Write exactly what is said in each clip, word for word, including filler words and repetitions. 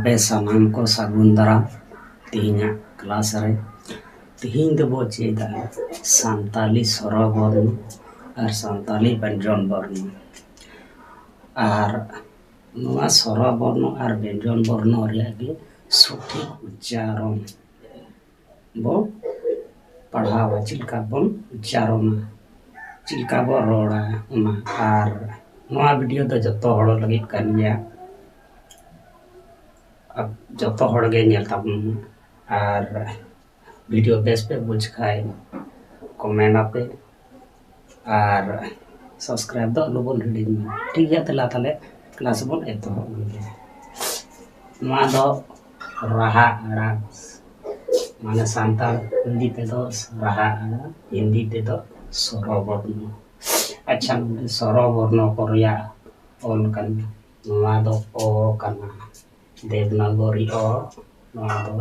ᱟᱯᱮ ᱥᱟᱱᱟᱢ ᱠᱚ ᱥᱟᱹᱜᱩᱱ ᱫᱟᱨᱟᱢ ᱛᱮᱦᱮᱧᱟᱜ ᱠᱞᱟᱥ ᱨᱮ᱾ ᱛᱮᱦᱮᱧ ᱫᱚᱵᱚ ᱪᱮᱫᱟ ᱥᱟᱱᱛᱟᱞᱤ ᱥᱚᱨᱚ ᱵᱚᱨᱱᱚ ᱟᱨ ᱥᱟᱱᱛᱟᱞᱤ ᱵᱮᱧᱡᱚᱱ ᱵᱚᱨᱱᱚ᱾ ᱟᱨ ᱱᱚᱣᱟ ᱥᱚᱨᱚ ᱵᱚᱨᱱᱚ ᱟᱨ ᱵᱮᱧᱡᱚᱱ ᱵᱚᱨᱱᱚ ᱨᱮᱭᱟᱜ ᱜᱮ ᱥᱚᱴᱷᱤᱠ ᱩᱪᱪᱟᱨᱚᱱ ᱵᱚ ᱯᱟᱲᱦᱟᱣᱟ, ᱪᱮᱫ ᱞᱮᱠᱟ ᱵᱚᱱ ᱩᱪᱪᱟᱨᱚᱱᱟ, ᱪᱮᱫ ᱞᱮᱠᱟ ᱵᱚ ᱨᱚᱲᱟ ᱚᱱᱟ᱾ ᱟᱨ ᱱᱚᱣᱟ ᱵᱷᱤᱰᱤᱭᱳ ᱫᱚ ᱡᱚᱛᱚ ᱦᱚᱲ ᱞᱟᱹᱜᱤᱫ ᱠᱟᱱ ᱜᱮᱭᱟ᱾ ᱟᱨ ᱡᱚᱛᱚ ᱦᱚᱲ ᱜᱮ ᱧᱮᱞ ᱛᱟᱵᱚᱱ ᱢᱟ᱾ ᱟᱨ ᱵᱷᱤᱰᱤᱭᱳ ᱵᱮᱥ ᱯᱮ ᱵᱩᱡᱽ ᱠᱷᱟᱡ ᱠᱚᱢᱮᱱᱴ ᱟᱯᱮ, ᱟᱨ ᱥᱟᱵᱥᱠᱨᱟᱭᱤᱵ ᱫᱚ ᱟᱞᱚ ᱵᱚᱱ ᱦᱤᱲᱤᱧ ᱢᱟ᱾ ᱴᱷᱤᱠ ᱜᱮᱭᱟ, ᱛᱟᱦᱞᱮ ᱛᱟᱦᱞᱮ ᱠᱞᱟᱥ ᱵᱚᱱ ᱮᱛᱚᱦᱚᱵ ᱞᱮᱜᱮ᱾ ᱱᱚᱣᱟ ᱫᱚ ᱨᱟᱦᱟ ᱟᱲᱟᱝ, ᱢᱟᱱᱮ ᱥᱟᱱᱛᱟᱲ ᱦᱤᱱᱫᱤ ᱛᱮᱫᱚ ᱨᱟᱦᱟ ᱟᱲᱟᱝ, ᱦᱤᱱᱫᱤ ᱛᱮᱫᱚ ᱥᱚᱨᱚ ᱵᱚᱨᱱᱚ᱾ ᱟᱪᱪᱷᱟ, ᱱᱚᱰᱮ ᱥᱚᱨᱚ ᱵᱚᱨᱱᱚ ᱠᱚ ᱨᱮᱭᱟᱜ ᱚᱞ ᱠᱟᱱᱟ᱾ ᱱᱚᱣᱟ ᱫᱚ ᱚ ᱠᱟᱱᱟ, ᱫᱮᱵᱽᱱᱟᱜᱚᱨᱤ ᱚ᱾ ᱱᱚᱣᱟ ᱫᱚ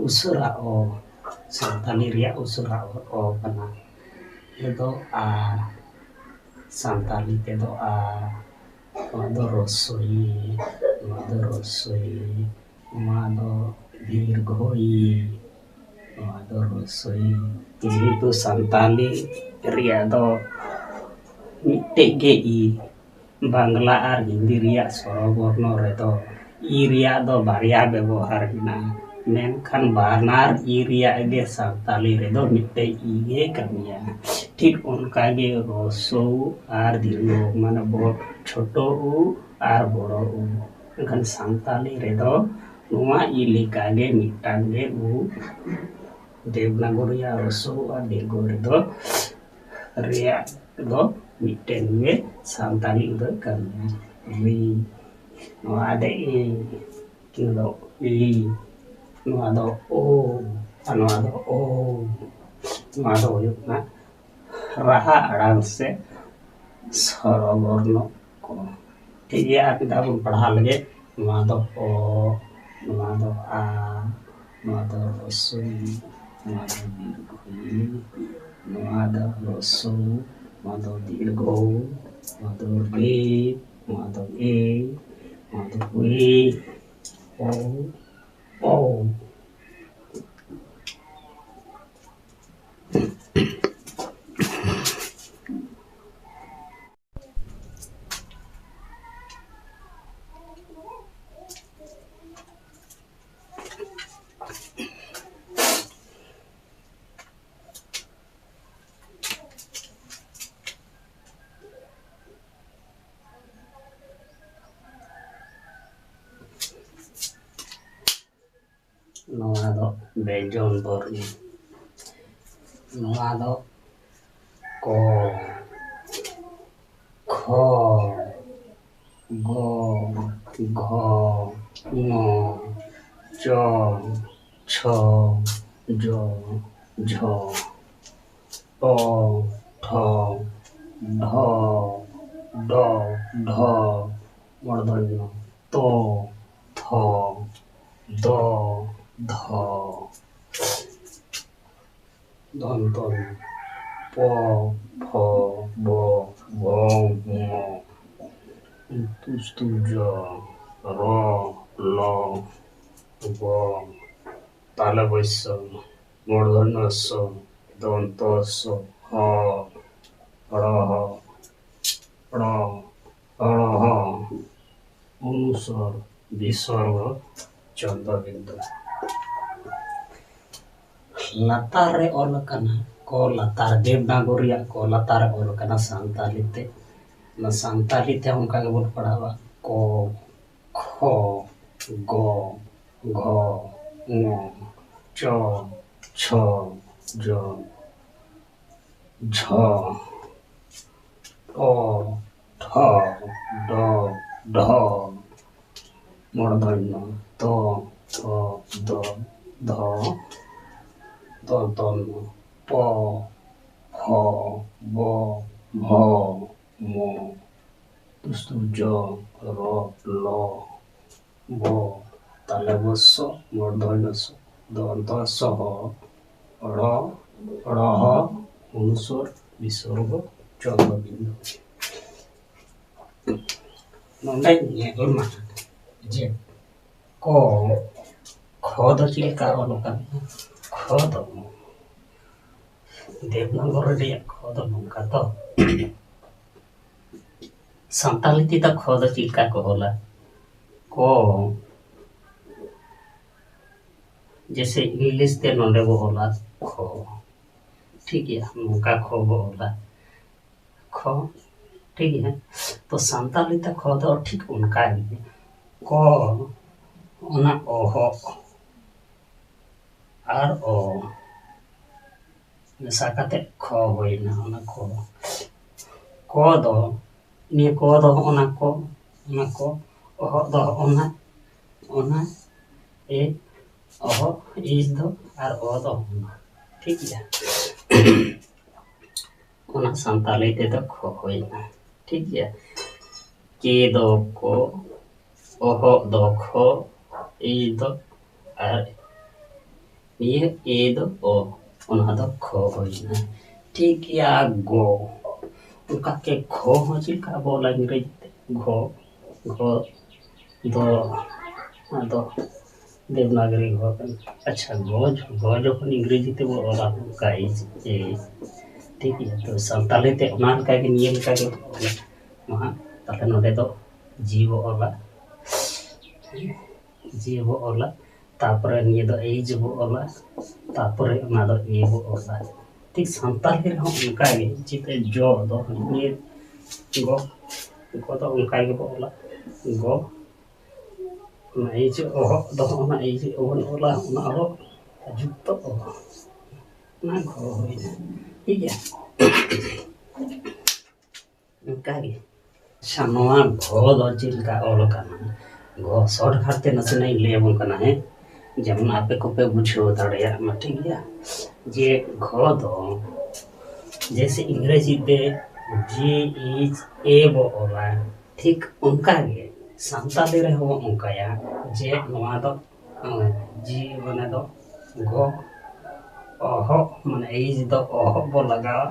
ᱩᱥᱟᱹᱨᱟ ᱚ, ᱥᱟᱱᱛᱟᱞᱤ ᱨᱮᱭᱟᱜ ᱩᱥᱟᱹᱨᱟ ᱚ, ᱚ ᱠᱟᱱᱟ᱾ ᱱᱤᱭᱟᱹ ᱫᱚ ᱟ, ᱥᱟᱱᱛᱟᱞᱤ ᱛᱮᱫᱚ ᱟ᱾ ᱱᱚᱣᱟ ᱫᱚ ᱨᱚᱥᱳᱭ, ᱱᱚᱣᱟ ᱫᱚ ᱨᱚᱥᱳᱭ, ᱱᱚᱣᱟ ᱫᱚ ᱫᱤᱨᱜᱷᱚ ᱤ, ᱱᱚᱣᱟ ᱫᱚ ᱨᱚᱥᱳᱭ᱾ ᱡᱮᱦᱮᱛᱩ ᱥᱟᱱᱛᱟᱞᱤ ᱨᱮᱭᱟᱜ ᱫᱚ ᱢᱤᱫᱴᱮᱡ ᱜᱮ ᱤ, ᱵᱟᱝᱞᱟ ᱟᱨ ᱦᱤᱱᱫᱤ ᱨᱮᱭᱟᱜ ᱥᱚᱨᱚ ᱵᱚᱨᱱᱚ ᱨᱮᱫᱚ ᱤ ᱨᱮᱭᱟᱜ ᱫᱚ ᱵᱟᱨᱭᱟ ᱵᱮᱵᱚᱦᱟᱨ ᱢᱮᱱᱟᱜᱼᱟ, ᱢᱮᱱᱠᱷᱟᱱ ᱵᱟᱱᱟᱨ ᱤ ᱨᱮᱭᱟᱜ ᱜᱮ ᱥᱟᱱᱛᱟᱞᱤ ᱨᱮᱫᱚ ᱢᱤᱫᱴᱮᱡ ᱤ ᱜᱮ ᱠᱟᱹᱢᱤᱭᱟ᱾ ᱴᱷᱤᱠ ᱚᱱᱠᱟ ᱜᱮ ᱨᱚᱥᱳ ᱟᱨ ᱫᱤᱨᱜᱷᱚ, ᱢᱟᱱᱮ ᱵᱚ-, ᱪᱷᱳᱴᱳ ᱩ ᱟᱨ ᱵᱚᱲᱚ ᱩ᱾ ᱢᱮᱱᱠᱷᱟᱱ ᱥᱟᱱᱛᱟᱞᱤ ᱨᱮᱫᱚ ᱱᱚᱣᱟ ᱤ ᱞᱮᱠᱟ ᱜᱮ ᱢᱤᱫᱴᱟᱝ ᱜᱮ ᱩ, ᱫᱮᱵᱽᱱᱟᱜᱚᱨᱤ ᱟᱨ ᱨᱚᱥᱳ ᱟᱨ ᱫᱤᱨᱜᱷᱚ ᱨᱮᱫᱚ ᱨᱮᱭᱟᱜ ᱫᱚ ᱢᱤᱫᱴᱮᱱ ᱜᱮ ᱥᱟᱱᱛᱟᱞᱤ ᱩ ᱫᱚ ᱠᱟᱹᱢᱤᱭᱟ᱾ ᱨᱤ, ᱱᱚᱣᱟ ᱫᱚ ᱤ, ᱱᱚᱣᱟ ᱫᱚ ᱤ, ᱱᱚᱣᱟ ᱫᱚ ᱳ, ᱟᱨ ᱱᱚᱣᱟ ᱫᱚ ᱳ᱾ ᱱᱚᱣᱟ ᱫᱚ ᱦᱩᱭᱩᱜ ᱠᱟᱱᱟ ᱨᱟᱦᱟ ᱟᱲᱟᱝ ᱥᱮ ᱥᱚᱨᱚ ᱵᱚᱨᱱᱚ ᱠᱚ᱾ ᱴᱷᱤᱠ ᱜᱮᱭᱟ, ᱟᱨ ᱢᱤᱫ ᱫᱷᱟᱣ ᱵᱚᱱ ᱯᱟᱲᱦᱟᱣ ᱞᱮᱜᱮ᱾ ᱱᱚᱣᱟ ᱫᱚ ᱚ, ᱱᱚᱣᱟ ᱫᱚ ᱟ, ᱱᱚᱣᱟ ᱫᱚ ᱨᱚᱥᱳᱭ, ᱱᱚᱣᱟ ᱫᱚ ᱫᱤᱨᱜᱷᱚ ᱤ, ᱱᱚᱣᱟ ᱫᱚ ᱨᱚᱥᱳ, ᱱᱚᱣᱟ ᱫᱚ ᱫᱤᱨᱜᱷᱚ ᱩ, ᱱᱚᱣᱟ ᱫᱚ ᱨᱮ, ᱱᱚᱣᱟ ᱫᱚ ᱮ, ᱱᱚᱣᱟ ᱫᱚ ᱩᱭ, ᱚ, ᱚ᱾ ᱱᱚᱣᱟ ᱫᱚ ᱵᱮᱧᱡᱚᱱ ᱵᱚᱨᱱᱚ᱾ ᱱᱚᱣᱟ ᱫᱚ ᱠᱚ, ᱠᱷᱚ, ᱜᱚ, ᱜᱷᱚ, ᱝᱚ, ᱪᱚ, ᱪᱷᱚ, ᱡᱚ, ᱡᱷᱚ, ᱴᱚ, ᱴᱷᱚ, ᱰᱷᱚ, ᱰᱚ, ᱰᱷᱚ, ᱢᱚᱲᱫᱷᱚᱧᱚ ᱛᱚ, ᱛᱷᱚ, ᱫᱚ, ᱫᱷᱚ᱾ ᱫᱚᱱᱛᱚᱱ ᱯᱚ, ᱯᱷᱚ, ᱵᱚ, ᱵᱷᱚ, ᱢᱚ᱾ ᱩᱥᱛᱩ ᱡᱚ, ᱨᱚ, ᱞᱚ, ᱜᱚ᱾ ᱛᱟᱞᱮ ᱵᱚᱭᱥᱚ, ᱢᱩᱨᱫᱷᱚᱱᱭᱚ ᱥᱚ, ᱫᱚᱱᱛᱚ ᱥᱚ, ᱦᱚ, ᱲᱚᱦᱚ, ᱲᱚ, ᱲᱚᱦᱚ, ᱚᱱᱩᱥᱚᱨ, ᱵᱤᱥᱚᱨᱜᱚ, ᱪᱚᱱᱫᱨᱚᱵᱤᱱᱫᱩ᱾ ᱞᱟᱛᱟᱨ ᱨᱮ ᱚᱞ ᱟᱠᱟᱱᱟ ᱠᱚ ᱞᱟᱛᱟᱨ, ᱫᱮᱵᱽᱱᱟᱜᱚᱨᱤᱭᱟᱜ ᱠᱚ ᱞᱟᱛᱟᱨ ᱨᱮ ᱚᱞ ᱟᱠᱟᱱᱟ ᱥᱟᱱᱛᱟᱞᱤ ᱛᱮ᱾ ᱚᱱᱟ ᱥᱟᱱᱛᱟᱞᱤ ᱛᱮ ᱚᱱᱠᱟ ᱜᱮᱵᱚᱱ ᱯᱟᱲᱦᱟᱣᱟ, ᱠᱚ, ᱠᱷᱚ, ᱜᱚ, ᱜᱷᱚ, ᱝᱚ, ᱪᱚ, ᱪᱷᱚ, ᱡᱚ, ᱡᱷᱚ, ᱚ, ᱴᱷᱚ, ᱰᱚ, ᱰᱷᱚ, ᱢᱚᱲᱫᱷᱚᱧᱚ ᱛᱚ, ᱛᱷᱚ, ᱫᱚ, ᱫᱷᱚ, ᱫᱚᱱᱛᱚᱱᱚ ᱯᱚ, ᱯᱷᱚ, ᱵᱚ, ᱵᱷᱚ, ᱢᱚ, ᱩᱥᱛᱩ ᱡᱚ, ᱨᱚ, ᱞᱚ, ᱵᱚ, ᱛᱟᱞᱮ ᱵᱚᱥᱥᱚ, ᱢᱩᱨᱫᱷᱚᱧᱚ ᱥᱚ, ᱫᱚᱱᱛᱚ ᱥᱚᱦᱚ, ᱲᱚ, ᱲᱚᱦᱚ, ᱚᱱᱩᱥᱚᱨ, ᱵᱤᱥᱚᱨᱜᱚ, ᱪᱚᱱᱫᱨᱚᱵᱤᱱᱫᱩ᱾ ᱱᱚᱰᱮ ᱧᱮᱞ ᱢᱟ ᱡᱮ ᱠᱚ, ᱠᱷᱚ ᱫᱚ ᱪᱮᱫ ᱞᱮᱠᱟ ᱚᱞ ᱟᱠᱟᱱᱟ? ᱠᱷᱚ ᱫᱚ, ᱫᱮᱵᱽᱱᱟᱜᱚᱨᱤ ᱨᱮᱭᱟᱜ ᱠᱷᱚ ᱫᱚ ᱱᱚᱝᱠᱟ ᱛᱚ, ᱥᱟᱱᱛᱟᱞᱤ ᱛᱮᱫᱚ ᱠᱷᱚ ᱫᱚ ᱪᱮᱫ ᱞᱮᱠᱟ ᱠᱚ ᱚᱞᱟ? ᱠᱚ, ᱡᱮᱭᱥᱮ ᱤᱝᱞᱤᱥ ᱛᱮ ᱱᱚᱰᱮ ᱵᱚ ᱚᱞᱟ ᱠᱷᱚ, ᱴᱷᱤᱠ ᱜᱮᱭᱟ, ᱱᱚᱝᱠᱟ ᱠᱷᱚ ᱵᱚ ᱚᱞᱟ ᱠᱷᱚ, ᱴᱷᱤᱠ ᱜᱮᱭᱟ᱾ ᱛᱚ ᱥᱟᱱᱛᱟᱞᱤ ᱛᱮ ᱠᱷᱚ ᱫᱚ ᱴᱷᱤᱠ ᱚᱱᱠᱟ ᱜᱮ, ᱠᱚ, ᱚᱱᱟ ᱚᱦᱚᱜ ᱟᱨ ᱚ ᱢᱮᱥᱟ ᱠᱟᱛᱮ ᱠᱷᱚ ᱦᱩᱭᱱᱟ᱾ ᱚᱱᱟ ᱠᱷᱚ, ᱠᱚ ᱫᱚ, ᱱᱤᱭᱟᱹ ᱠᱚ ᱫᱚ ᱚᱱᱟ ᱠᱚ, ᱚᱱᱟ ᱠᱚ, ᱚᱦᱚᱜ ᱫᱚ ᱚᱱᱟ, ᱚᱱᱟ, ᱮ, ᱚᱦᱚᱜ, ᱤ ᱫᱚ ᱟᱨ ᱚ ᱫᱚ ᱚᱱᱟ, ᱴᱷᱤᱠ ᱜᱮᱭᱟ᱾ ᱚᱱᱟ ᱥᱟᱱᱛᱟᱞᱤ ᱛᱮᱫᱚ ᱠᱷᱚ ᱦᱩᱭᱱᱟ, ᱴᱷᱤᱠ ᱜᱮᱭᱟ᱾ ᱠᱮ ᱫᱚ ᱠᱚ, ᱚᱦᱚᱜ ᱫᱚ ᱠᱷᱚ, ᱤ ᱫᱚ ᱟᱨ ᱱᱤᱭᱟᱹ ᱮ ᱫᱚ ᱚ, ᱚᱱᱟ ᱫᱚ ᱠᱷᱚ ᱦᱩᱭᱱᱟ, ᱴᱷᱤᱠ ᱜᱮᱭᱟ᱾ ᱜᱚ, ᱚᱱᱠᱟ ᱜᱮ ᱠᱷᱚ ᱦᱚᱸ ᱪᱮᱫ ᱞᱮᱠᱟ ᱵᱚ ᱚᱞᱟ ᱤᱝᱨᱮᱡᱤ ᱛᱮ? ᱜᱷᱚ, ᱜᱷᱚ ᱫᱚ, ᱚᱱᱟ ᱫᱚ ᱫᱮᱵᱽᱱᱟᱜᱚᱨᱤ ᱜᱷᱚ ᱠᱟᱱᱟ᱾ ᱟᱪᱪᱷᱟ, ᱜᱚ, ᱜᱚ ᱡᱚᱠᱷᱚᱱ ᱤᱝᱨᱮᱡᱤ ᱛᱮᱵᱚ ᱚᱞᱟ, ᱚᱱᱠᱟ ᱮ, ᱴᱷᱤᱠ ᱜᱮᱭᱟ᱾ ᱛᱚ ᱥᱟᱱᱛᱟᱞᱤ ᱛᱮ ᱚᱱᱟ ᱞᱮᱠᱟ ᱜᱮ, ᱱᱤᱭᱟᱹ ᱞᱮᱠᱟ ᱜᱮ ᱚᱞᱟ᱾ ᱢᱟ ᱦᱟᱸᱜ, ᱛᱟᱦᱞᱮ ᱱᱚᱰᱮ ᱫᱚ ᱡᱤ ᱵᱚ ᱚᱞᱟ, ᱡᱤ ᱵᱚ ᱚᱞᱟ, ᱛᱟᱯᱚᱨᱮ ᱱᱤᱭᱟᱹ ᱫᱚ ᱮᱭᱤᱪ ᱵᱚ ᱚᱞᱟ, ᱛᱟᱯᱚᱨᱮ ᱚᱱᱟ ᱫᱚ ᱮ ᱵᱚ ᱚᱞᱟ᱾ ᱴᱷᱤᱠ ᱥᱟᱱᱛᱟᱞᱤ ᱨᱮᱦᱚᱸ ᱚᱱᱠᱟ ᱜᱮ, ᱡᱮ ᱡᱚ ᱫᱚ ᱱᱤᱭᱟᱹ ᱜᱚ, ᱜᱚ ᱫᱚ ᱚᱱᱠᱟ ᱜᱮᱵᱚ ᱚᱞᱟ, ᱜᱚ, ᱚᱱᱟ ᱮᱭᱤᱪ ᱚᱦᱚᱜ ᱫᱚ, ᱚᱱᱟ ᱮᱭᱤᱪ ᱚᱦᱚᱜ ᱚᱞᱟ, ᱚᱱᱟ ᱚᱦᱚᱜ ᱡᱩᱠᱛᱚ ᱚᱦᱚᱜ, ᱚᱱᱟ ᱜᱷᱚ ᱦᱩᱭᱱᱟ, ᱴᱷᱤᱠ ᱜᱮᱭᱟ᱾ ᱚᱱᱠᱟ ᱜᱮ᱾ ᱟᱪᱪᱷᱟ, ᱱᱚᱣᱟ ᱜᱷᱚ ᱫᱚ ᱪᱮᱫ ᱞᱮᱠᱟ ᱚᱞ ᱟᱠᱟᱱᱟ? ᱜᱷᱚ shortcut ᱛᱮ ᱱᱟᱥᱮᱱᱟᱜ ᱤᱧ ᱞᱟᱹᱭ ᱟᱵᱚᱱ ᱠᱟᱱᱟ, ᱦᱮᱸ, ᱡᱮᱢᱚᱱ ᱟᱯᱮ ᱠᱚᱯᱮ ᱵᱩᱡᱷᱟᱹᱣ ᱫᱟᱲᱮᱭᱟᱜ ᱢᱟ, ᱴᱷᱤᱠ ᱜᱮᱭᱟ? ᱡᱮ ᱜᱷᱚ ᱫᱚ ᱡᱮᱭᱥᱮ ᱤᱝᱨᱮᱡᱤ ᱛᱮ ᱡᱤ ᱮᱭᱤᱪ ᱮ ᱵᱚ ᱚᱞᱟ, ᱴᱷᱤᱠ ᱚᱱᱠᱟ ᱜᱮ ᱥᱟᱱᱛᱟᱲᱤ ᱨᱮᱦᱚᱸ ᱵᱚ ᱚᱱᱠᱟᱭᱟ, ᱡᱮ ᱱᱚᱣᱟ ᱫᱚ, ᱦᱮᱸ, ᱡᱤ ᱢᱟᱱᱮ ᱫᱚ ᱜᱚ, ᱚᱦᱚᱜ ᱢᱟᱱᱮ ᱮᱭᱤᱪ ᱫᱚ ᱚᱦᱚᱜ ᱵᱚ ᱞᱟᱜᱟᱣᱟ,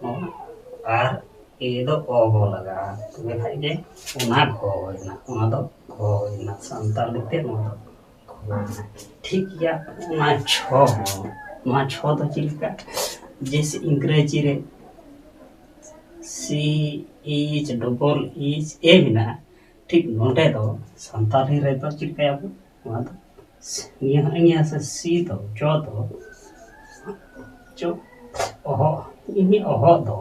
ᱦᱮᱸ, ᱟᱨ ᱮ ᱫᱚ ᱚ ᱵᱚ ᱞᱟᱜᱟᱣᱟ, ᱛᱚᱵᱮ ᱠᱷᱟᱡ ᱜᱮ ᱚᱱᱟ ᱜᱷᱚ ᱦᱩᱭᱱᱟ, ᱚᱱᱟ ᱫᱚ ᱦᱳᱭ, ᱚᱱᱟ ᱥᱟᱱᱛᱟᱲᱤ ᱛᱮ ᱱᱚᱣᱟ ᱫᱚ ᱠᱷᱚ᱾ ᱴᱷᱤᱠ ᱜᱮᱭᱟ, ᱚᱱᱟ ᱡᱷᱚ ᱦᱚᱸ, ᱱᱚᱣᱟ ᱡᱷᱚ ᱫᱚ ᱪᱮᱫ ᱞᱮᱠᱟ? ᱡᱮᱭᱥᱮ ᱤᱝᱨᱮᱡᱤ ᱨᱮ ᱥᱤ ᱮᱭᱤᱪ ᱰᱚᱵᱚᱞ ᱮᱭᱤᱪ ᱮ ᱢᱮᱱᱟᱜᱼᱟ, ᱴᱷᱤᱠ ᱱᱚᱰᱮ ᱫᱚ ᱥᱟᱱᱛᱟᱲᱤ ᱨᱮᱫᱚ ᱪᱮᱫ ᱞᱮᱠᱟᱭᱟᱵᱚ? ᱱᱚᱣᱟ ᱫᱚ ᱱᱤᱭᱟᱹ ᱦᱚᱸ ᱱᱤᱭᱟᱹ ᱥᱮ ᱥᱤ ᱫᱚ, ᱡᱚ ᱫᱚ, ᱡᱚ, ᱚᱦᱚ, ᱤᱧ ᱚᱦᱚ ᱫᱚ,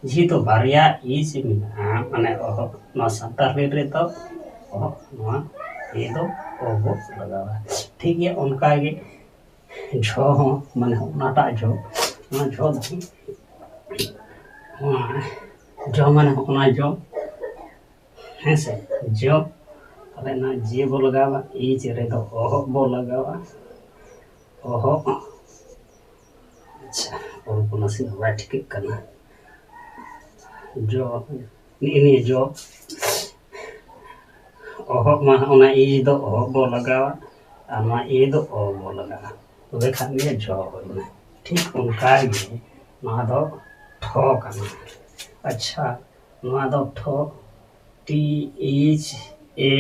ᱡᱮᱦᱮᱛᱩ ᱵᱟᱨᱭᱟ ᱤᱪ ᱢᱮᱱᱟᱜᱼᱟ, ᱢᱟᱱᱮ ᱚᱦᱚ, ᱱᱚᱣᱟ ᱥᱟᱱᱛᱟᱲᱤ ᱨᱮᱫᱚ ᱚᱦᱚ, ᱱᱚᱣᱟ ᱤ ᱫᱚ ᱚ ᱵᱚ ᱞᱟᱜᱟᱣᱟ᱾ ᱴᱷᱤᱠ ᱜᱮᱭᱟ, ᱚᱱᱠᱟ ᱜᱮ ᱡᱷᱚ ᱦᱚᱸ, ᱢᱟᱱᱮ ᱚᱱᱟᱴᱟᱜ ᱡᱷᱚ, ᱚᱱᱟ ᱡᱷᱚ ᱫᱚ, ᱚᱱᱟ ᱡᱷᱚ ᱢᱟᱱᱮ ᱚᱱᱟ ᱡᱷᱚ, ᱦᱮᱸ ᱥᱮ, ᱡᱷᱚ, ᱛᱟᱦᱞᱮ ᱚᱱᱟ ᱡᱮ ᱵᱚ ᱞᱟᱜᱟᱣᱟ, ᱤᱪ ᱨᱮᱫᱚ ᱚᱦᱚᱜ ᱵᱚ ᱞᱟᱜᱟᱣᱟ, ᱚᱦᱚᱜ᱾ ᱟᱪᱪᱷᱟ, ᱚᱞ ᱠᱚ ᱱᱟᱥᱮᱱᱟᱜ ᱵᱟᱭ ᱴᱷᱤᱠᱟᱹᱜ ᱠᱟᱱᱟ᱾ ᱡᱚ, ᱱᱤᱜᱼᱤ ᱱᱤᱭᱟᱹ ᱡᱚ, ᱚᱦᱚᱜ ᱢᱟ, ᱚᱱᱟ ᱤ ᱫᱚ ᱚᱦᱚᱜ ᱵᱚ ᱞᱟᱜᱟᱣᱟ, ᱟᱨ ᱱᱚᱣᱟ ᱮ ᱫᱚ ᱚ ᱵᱚ ᱞᱟᱜᱟᱣᱟ, ᱛᱚᱵᱮ ᱠᱷᱟᱱ ᱜᱮ ᱡᱚ ᱦᱩᱭᱱᱟ᱾ ᱴᱷᱤᱠ ᱚᱱᱠᱟ ᱜᱮ ᱱᱚᱣᱟ ᱫᱚ ᱴᱷᱚ ᱠᱟᱱᱟ᱾ ᱟᱪᱪᱷᱟ, ᱱᱚᱣᱟ ᱫᱚ ᱴᱷᱚ, ᱴᱤ ᱮᱭᱤᱪ ᱮ,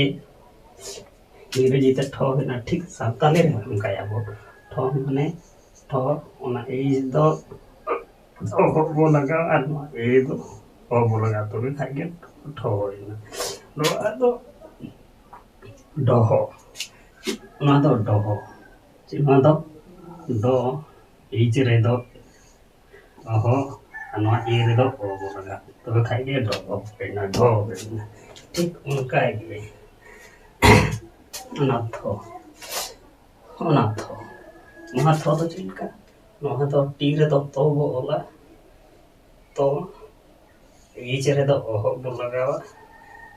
ᱤᱝᱨᱮᱡᱤ ᱛᱮ ᱴᱷᱚ ᱦᱩᱭᱱᱟ, ᱴᱷᱤᱠ ᱥᱟᱱᱛᱟᱞᱤ ᱨᱮᱦᱚᱸ ᱚᱱᱠᱟᱭᱟᱵᱚ᱾ ᱴᱷᱚ ᱢᱟᱱᱮ ᱴᱷᱚ, ᱚᱱᱟ ᱮᱭᱤᱪ ᱫᱚ ᱚᱦᱚᱜ ᱵᱚ ᱞᱟᱜᱟᱣᱟ ᱟᱨ ᱱᱚᱣᱟ ᱮ ᱫᱚ ᱚ ᱵᱚ ᱞᱟᱜᱟᱣᱟ, ᱛᱚᱵᱮ ᱠᱷᱟᱡ ᱜᱮ ᱴᱷᱚ ᱦᱩᱭᱱᱟ᱾ ᱱᱚᱣᱟ ᱫᱚ ᱰᱚᱦᱚ, ᱱᱚᱣᱟ ᱫᱚ ᱰᱚᱦᱚ᱾ ᱪᱮᱫ ᱱᱚᱣᱟ ᱫᱚ? ᱰᱚ, ᱮᱭᱤᱪ ᱨᱮᱫᱚ ᱚᱦᱚ, ᱟᱨ ᱱᱚᱣᱟ ᱮ ᱨᱮᱫᱚ ᱚ ᱵᱚ ᱞᱟᱜᱟᱣᱟ, ᱛᱚᱵᱮ ᱠᱷᱟᱡ ᱜᱮ ᱰᱚᱦᱚ ᱦᱩᱭᱱᱟ, ᱰᱚ ᱦᱩᱭᱱᱟ᱾ ᱴᱷᱤᱠ ᱚᱱᱠᱟ ᱜᱮ ᱚᱱᱟ ᱛᱷᱚ, ᱚᱱᱟ ᱛᱷᱚ, ᱱᱚᱣᱟ ᱛᱷᱚ ᱫᱚ ᱪᱮᱫ ᱞᱮᱠᱟ? ᱱᱚᱣᱟ ᱫᱚ ᱴᱤ ᱨᱮᱫᱚ ᱛᱚ ᱵᱚ ᱚᱞᱟ, ᱛᱚ, ᱮᱭᱤᱪ ᱨᱮᱫᱚ ᱚᱦᱚᱜ ᱵᱚ ᱞᱟᱜᱟᱣᱟ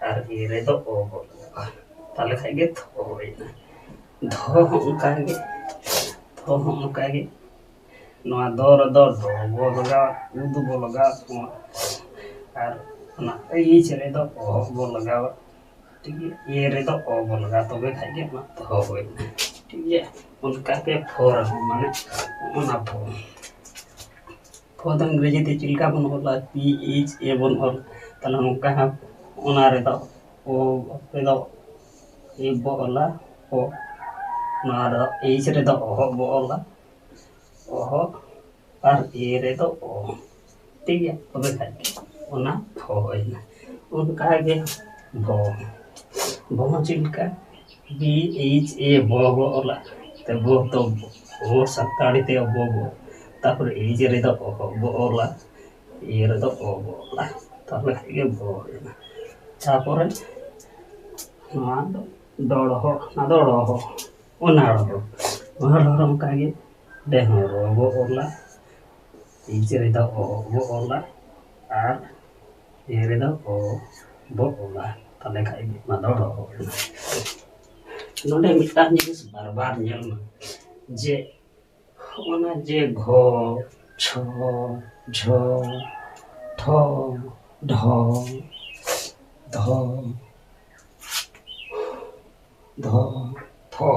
ᱟᱨ ᱮ ᱨᱮᱫᱚ ᱚ ᱵᱚ ᱞᱟᱜᱟᱣᱟ᱾ ᱛᱟᱦᱞᱮ ᱠᱷᱟᱡ ᱜᱮ ᱛᱷᱚ ᱦᱩᱭᱱᱟ᱾ ᱫᱷᱚ ᱦᱚᱸ ᱚᱱᱠᱟ ᱜᱮ, ᱫᱷᱚ ᱦᱚᱸ ᱚᱱᱠᱟ ᱜᱮ᱾ ᱱᱚᱣᱟ ᱫᱚ ᱨᱮᱫᱚ ᱰᱚ ᱵᱚ ᱞᱟᱜᱟᱣᱟ, ᱩ ᱫᱚ ᱵᱚ ᱞᱟᱜᱟᱣᱟ, ᱱᱚᱣᱟ, ᱟᱨ ᱚᱱᱟ ᱮᱭᱤᱪ ᱨᱮᱫᱚ ᱚᱦᱚᱜ ᱵᱚ ᱞᱟᱜᱟᱣᱟ᱾ ᱴᱷᱤᱠ ᱜᱮᱭᱟ, ᱮ ᱨᱮᱫᱚ ᱚ ᱵᱚ ᱞᱟᱜᱟᱣᱟ, ᱛᱚᱵᱮ ᱠᱷᱟᱡ ᱜᱮ ᱚᱱᱟ ᱫᱷᱚ ᱦᱩᱭᱱᱟ᱾ ᱴᱷᱤᱠ ᱜᱮᱭᱟ, ᱚᱱᱠᱟ ᱜᱮ ᱯᱷᱚ ᱨᱮᱦᱚᱸ, ᱢᱟᱱᱮ ᱚᱱᱟ ᱯᱷᱚ, ᱯᱷᱚ ᱫᱚ ᱤᱝᱨᱮᱡᱤ ᱛᱮ ᱪᱮᱫ ᱞᱮᱠᱟ ᱵᱚᱱ ᱚᱞᱟ? ᱯᱤ ᱮᱭᱤᱪ ᱮ ᱵᱚᱱ ᱚᱞ, ᱛᱟᱦᱞᱮ ᱱᱚᱝᱠᱟ ᱦᱟᱸᱜ ᱚᱱᱟ ᱨᱮᱫᱚ ᱚ ᱨᱮᱫᱚ ᱮ ᱵᱚ ᱚᱞᱟ ᱚ, ᱱᱚᱣᱟ ᱫᱚ ᱮᱭᱤᱪ ᱨᱮᱫᱚ ᱚᱦᱚᱜ ᱵᱚ ᱚᱞᱟ, ᱚᱦᱚᱜ, ᱟᱨ ᱮ ᱨᱮᱫᱚ ᱚ᱾ ᱴᱷᱤᱠ ᱜᱮᱭᱟ, ᱛᱚᱵᱮ ᱠᱷᱟᱡ ᱜᱮ ᱚᱱᱟ ᱵᱷᱚ ᱦᱩᱭᱱᱟ᱾ ᱚᱱᱠᱟ ᱜᱮ ᱵᱷᱚ, ᱵᱷᱚ ᱪᱮᱫ ᱞᱮᱠᱟ? ᱵᱤ ᱮᱭᱤᱪ ᱮ ᱵᱚ ᱵᱚ ᱚᱞᱟ, ᱛᱮ ᱵᱚ ᱫᱚ ᱵᱚ ᱥᱟᱱᱛᱟᱲᱤ ᱛᱮ ᱵᱚ ᱵᱚ, ᱛᱟᱨᱯᱚᱨᱮ ᱮᱭᱤᱪ ᱨᱮᱫᱚ ᱚᱦᱚᱜ ᱵᱚ ᱚᱞᱟ, ᱮ ᱨᱮᱫᱚ ᱚ ᱵᱚ ᱚᱞᱟ, ᱛᱟᱦᱞᱮ ᱠᱷᱟᱡ ᱜᱮ ᱵᱷᱚ ᱦᱩᱭᱱᱟ᱾ ᱛᱟᱨᱯᱚᱨᱮ ᱱᱚᱣᱟ ᱫᱚ ᱰᱚᱲᱦᱚ, ᱚᱱᱟ ᱫᱚ ᱲᱚᱦᱚ, ᱚᱱᱟ ᱲᱚᱦᱚ, ᱚᱱᱟ ᱲᱚᱦᱚ ᱚᱱᱠᱟ ᱜᱮ ᱰᱮ ᱦᱚᱸ ᱨᱚ ᱵᱚ ᱚᱞᱟ, ᱮᱭᱤᱪ ᱨᱮᱫᱚ ᱚ ᱵᱚ ᱚᱞᱟ, ᱟᱨ ᱮ ᱨᱮᱫᱚ ᱚ ᱵᱚ ᱚᱞᱟ, ᱛᱟᱦᱞᱮ ᱠᱷᱟᱡ ᱜᱮ ᱚᱱᱟ ᱫᱚ ᱲᱚᱦᱚ ᱮᱱᱟ᱾ ᱱᱚᱰᱮ ᱢᱤᱫᱴᱟᱝ ᱡᱤᱱᱤᱥ ᱵᱟᱨ ᱵᱟᱨ ᱧᱮᱞ ᱢᱮ, ᱡᱮ ᱚᱱᱟ ᱡᱮ ᱜᱷᱚ, ᱪᱷᱚ, ᱡᱷᱚ, ᱴᱷᱚ, ᱰᱷᱚ, ᱫᱷᱚ, ᱫᱷᱚ, ᱛᱷᱚ,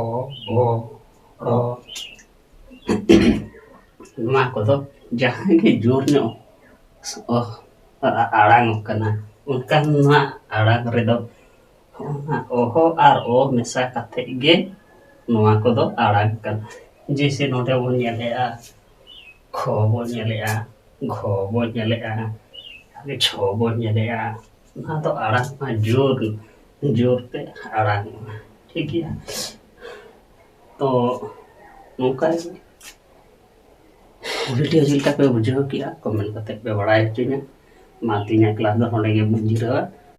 ᱜᱷᱚ, ᱲᱚ, ᱱᱚᱣᱟ ᱠᱚᱫᱚ ᱡᱟᱦᱟᱸᱭ ᱜᱮ ᱡᱳᱨ ᱧᱚᱜ ᱚ-, ᱟ-, ᱟᱲᱟᱝᱚᱜ ᱠᱟᱱᱟ, ᱚᱱᱠᱟᱱᱟᱜ ᱟᱲᱟᱝ ᱨᱮᱫᱚ ᱚᱱᱟ ᱚᱦᱚ ᱟᱨ ᱚ ᱢᱮᱥᱟ ᱠᱟᱛᱮ ᱜᱮ ᱱᱚᱣᱟ ᱠᱚᱫᱚ ᱟᱲᱟᱝ ᱠᱟᱱᱟ᱾ ᱡᱮᱭᱥᱮ ᱱᱚᱰᱮ ᱵᱚᱱ ᱧᱮᱞᱮᱜᱼᱟ, ᱠᱷᱚ ᱵᱚᱱ ᱧᱮᱞᱮᱜᱼᱟ, ᱜᱷᱚ ᱵᱚᱱ ᱧᱮᱞᱮᱜᱼᱟ, ᱪᱷᱚ ᱵᱚᱱ ᱧᱮᱞᱮᱜᱼᱟ, ᱚᱱᱟ ᱫᱚ ᱟᱲᱟᱝ ᱢᱟ ᱡᱳᱨ, ᱡᱳᱨ ᱛᱮ ᱟᱲᱟᱝᱚᱜᱼᱟ᱾ ᱴᱷᱤᱠ ᱜᱮᱭᱟ, ᱛᱚ ᱱᱚᱝᱠᱟ ᱜᱮ ᱵᱷᱤᱰᱤᱭᱳ ᱪᱮᱫ ᱞᱮᱠᱟ ᱯᱮ ᱵᱩᱡᱷᱟᱹᱣ ᱠᱮᱜᱼᱟ, ᱠᱚᱢᱮᱱᱴ ᱠᱟᱛᱮ ᱯᱮ ᱵᱟᱲᱟᱭ ᱦᱚᱪᱚᱧᱟ᱾ ᱢᱟ, ᱛᱮᱦᱮᱧᱟᱜ ᱠᱞᱟᱥ ᱫᱚ ᱱᱚᱸᱰᱮ ᱜᱮ ᱵᱚᱱ ᱡᱤᱨᱟᱹᱣᱟ᱾